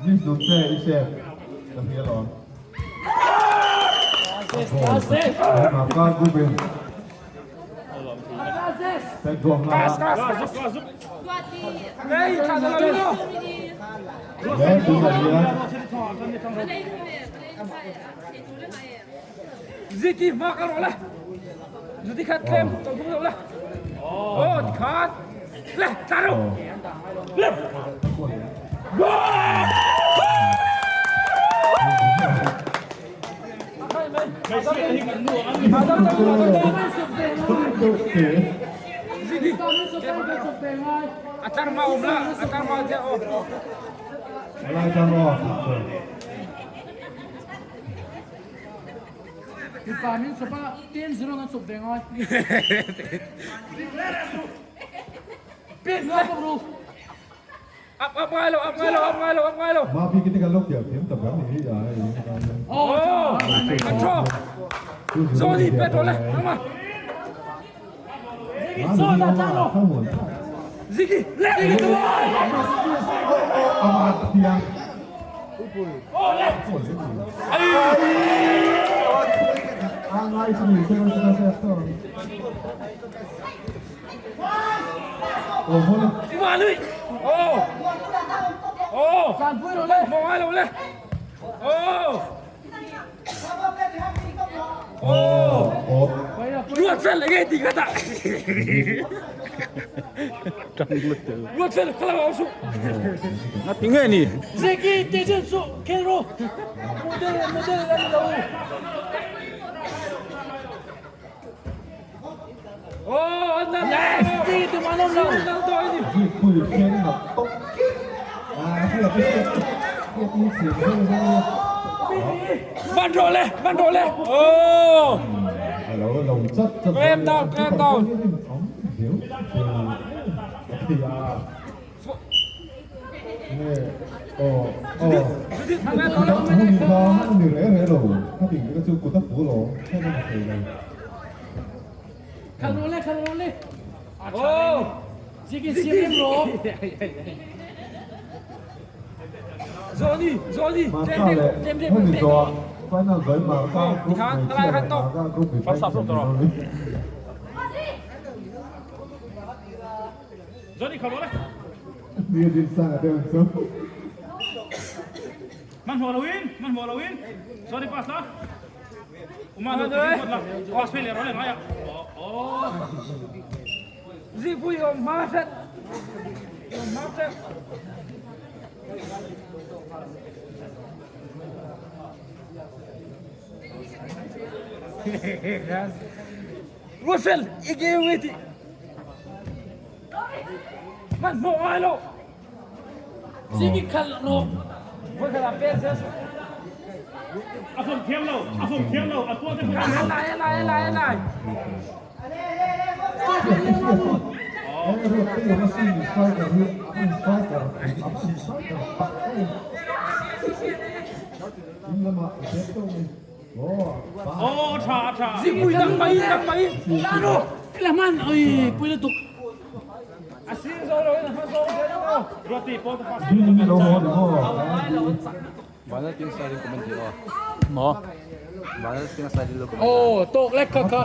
Miss Nunte i chet ka hria lo. A ball Marka group in pet goal hma a le tunah hian Ziki hma ka rawh le. Zuti khat tlem to thung lo le. Oh, khat. Le, tla ro. Le. Atar ma om la, atar ma che o. Lai tang o. Mipa min sawp a, 10-0 an sawp ve ngai. Pek ngai bawk ru. Up up ngai lo, up ngai lo, up ngai lo, up ngai lo. Ma bi kiti kan lo kial thiam tak ang hi ai. Oh, control. Zoni petrol le, ama. Ziggy, le. Ama thiang. Oh, le. A ngai chu ni se se se to. Oh, hol. Ma lui. Oh. Oh. Mo ngai lo le. Oh. Oh. Ruat fel nge ti kha ta. Ruat fel khala au su. Na ti nge ni. Zeki te chen su khel ro. Model model an lo. Oh, an nan. Yes, ti tu manom lo. Nang to ini. Pui khen ngập tốc. À, cái là cái cái cái cái Man ro le, man ro le. Oh. Hello, lầu chất chất. Clam down, clam down. Hiểu. Thì à. Nè, ồ, ồ. 他他女人来喽，他顶这个就骨头服喽，看到可以了。 Khal ro le, khal ro le. Oh. Zeki siam ro. Zoni, Zoni. 马 Dem 上 dem 嘞， dem 那 dem. 你说，反正人马上 group 没见，马上 group 没见。 Johnny khẩu đó đấy. 你你上个对不对？ Man hồ là win, man hồ là win. Johnny pass đó. Uma nó đấy. Pass về rồi này ạ. Ồ. Zipui om ma set. Om ma set. Russell, ige weti. Man mo ai lo. Zeki khal ro. Voi khala pe se su. À phụng thiêm lâu, à phụng thiêm lâu, à tua thế Lại lại lại lại lại. 哎，这个是 striker，是 striker，striker，应该嘛，别动，哦， Ồ, chà chà. Zipui dang mai dang mai. La ro. La man oi pui le tuk. Asin zo lo na zo zo. Roti po pass. 你你老好的哦。 Mana tiếng sai din comment oh. Mo. Mana tiếng sai din comment. Oh, tok lek kha kha.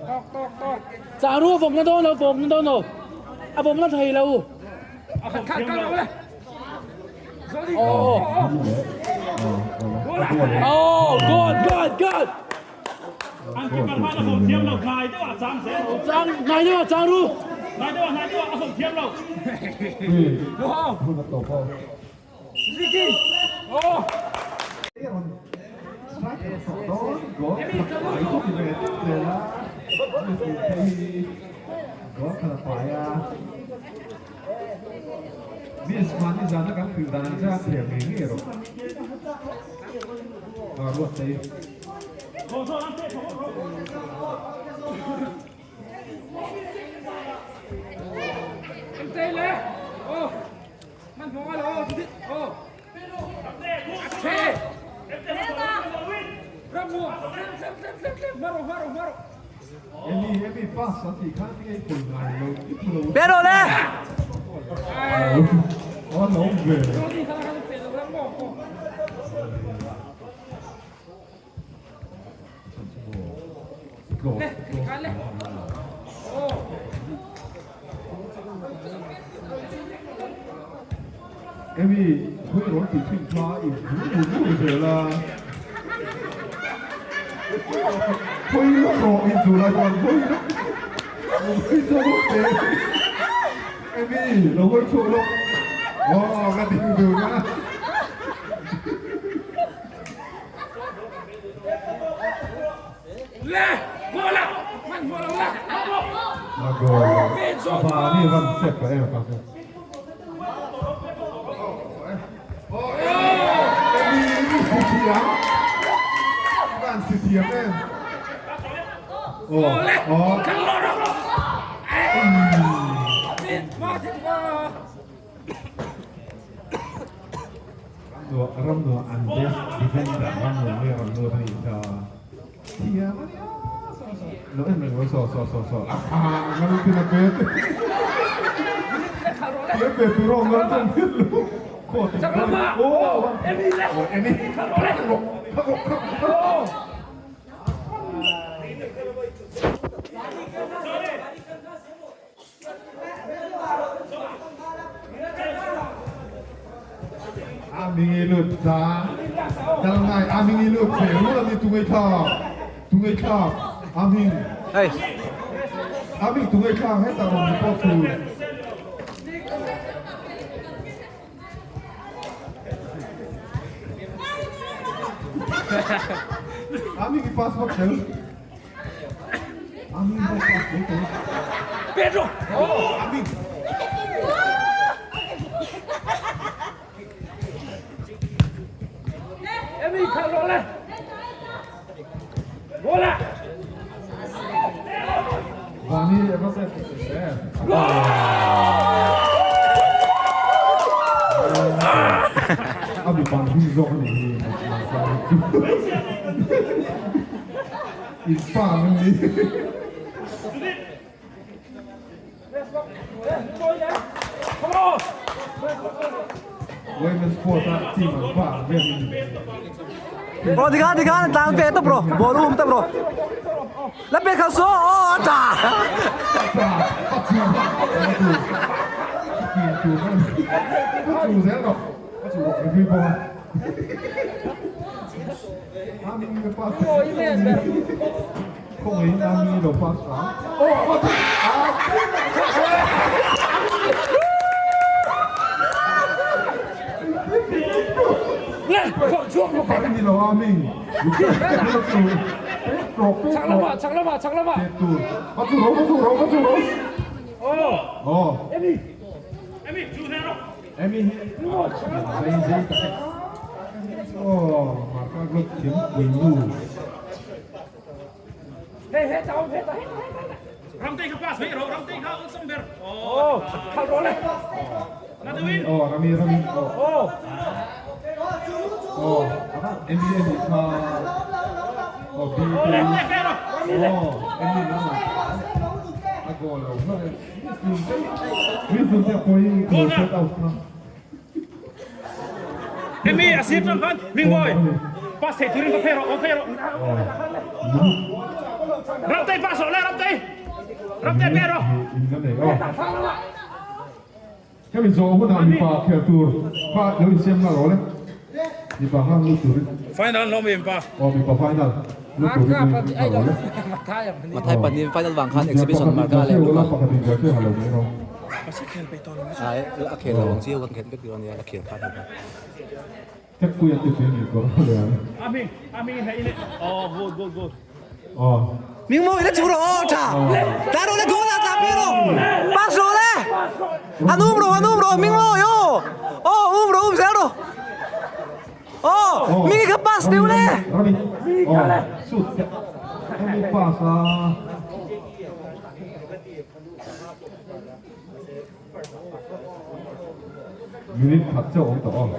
Tok tok tok. Cha ru vom na don lo vom na don lo. A vom na thei lo. À phụng Kha thiêm kha lâu. lo le. Zoni. Oh. Oh, good good good. Anh kịp bàn là phụng thiêm lâu, ngài đấy ạ, chàng sẽ. Chang ngai đi mà chang ru. Ngài đấy ạ, ngài đấy ạ, à phụng thiêm lâu. 对， Oh. 那个抖爆。 Ziki. Oh. Miss Mani zana kan pil dan aja thiam ngei ngei ro. A ruat te. Hồ sơ ăn tết, hồ sơ. Em tê le. Oh. Man mo ai lo. Oh. Che. Ramu. Lem lem lem lem. Maro maro maro. Emi emi pass a ti khan ngai pui ngai lo. Pero le. Ai. Aw lo ve. Emi khawi rawn tih thin kha in hmu hmu zel a. Khawi lawk rawh in chu lai chuan khawi lawk khawi chhuak lawk teh. Emi lo hawi chhuak lawk. Aw ka ding dun a. Ramnuah an best defender Ramnuah nge Ramnuah a nih kha thiam a nia saw saw lo en reng lo saw saw saw saw a ngal tin a pet a pet tur awm lo chuan thil lu khaw tum aw aw emi khak rawh khak rawh khak rawh. A mingi lut ta dal ngai a mingi lut che ru la ni tu ngai tha tu ngai tha a ming Hey. A ming tu ngai tha he ta rom po tu A ming i passport tel Pedro! Emi kha rawh le. Goal ah. Vani eva se se. Abi bang hung zawk ani hi. In pa an ni. Women's sport a team an pa ang vel in. Bro tikhan tikhan tlang pe ta bro ball um ta bro la pe kha so o ta Ta a chu a chu a chu zel rawh a chu rawh referee pawh a. Ramtei kha pass mai rawh Ramtei kha awlsam ber aw khalh rawh le na deuhin aw Rami Rami aw aw aw Emi Emi kha aw B B aw Emi na a goal lo mi sun te pawhin goal set out kha Emi a sir tang khan Mingboy pass thei turin va phei rawh va phei rawh Ramtei pass rawh le Ramtei Ramtei pe rawh Hemi zawh hunah mipa khel tur kha lo insiam nghal rawh le mipa nghal lut turin Final an lawm em pa Aw mipa final lut turin lo insiam nghal rawh le Mathai pahnih final vang khan exhibition marka leh luka Pakhat inziah halo mai rawh. Ai a khel lo ang chiu kan khelh vek tur ania a khel khan hmu Step pui an ti tui ni kawr a lian. A hming a hming in hei in oh good good good. Oh. Ming mawi la chu rawh aw tha. Tla rawh le goal ah tla pi rawh. Pass rawh le. An um rawh an um rawh ming mawi aw. Aw um rawh um zel rawh. Aw ming kha pass deuh le. Rami. Oh shoot. Rami pass a. Minute khat chauh awm tawh aw.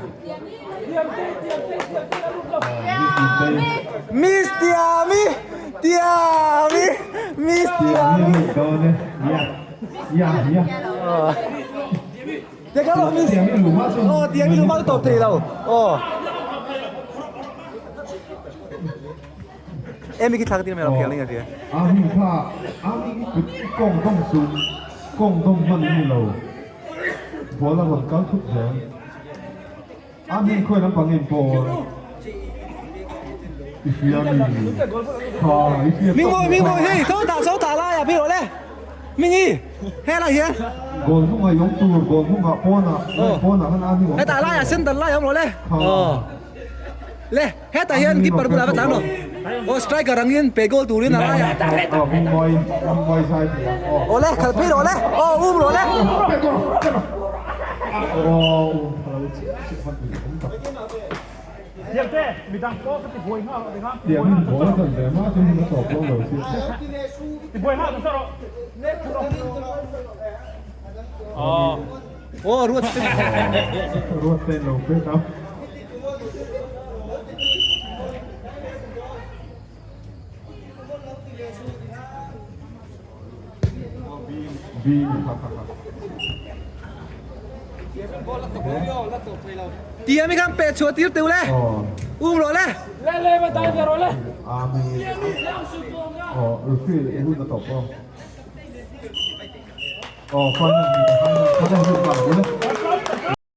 Miss Tiami Tiami Miss Tiami Tiami dawn e. Ya ya ya. Tiang kha lo Tiang i luh hma chu. Aw tiang i luh hma chu tawp thei lo. Aw. Emi khi thla ka tir mai lo khel ning a hria. A hming kha a hming i kut i kawng dawng chu kawng dawng hman a ni lo. Ball a rawn kal thut zel. A hming khawi lampang in pawn i hria mi kha i hria Ming mawi ming mawi hei tho tah so tah lai ah phei rawh le. Mingi helai hian. Goal hnungah i awm tur goal hnungah pawnah pawnah khan a hming awm. Hetah laiah center lai a awm rawh le. Aw. Le hetah hian keeper bulah va tlan rawh. Aw striker angin pe goal turin a laiah. Aw hming mawi hming mawi zai thei ang aw. Aw le khalh phei rawh le. Aw um rawh le. Pe goal pe goal. Aw um phalo chiah chiah hman ni awm tak. Thiamte midang pawh ka ti buai nghal rawh tikha. Tiang in ball a chan ve hma chu hun a tawp lo lo si. Ti buai nghal ta rawh. Aw. Aw ruat te. Ruat te lo pe ta. Tia mi khan peh chhuah tir teuh le. Um rawh le. Le le va dai ve rawh le.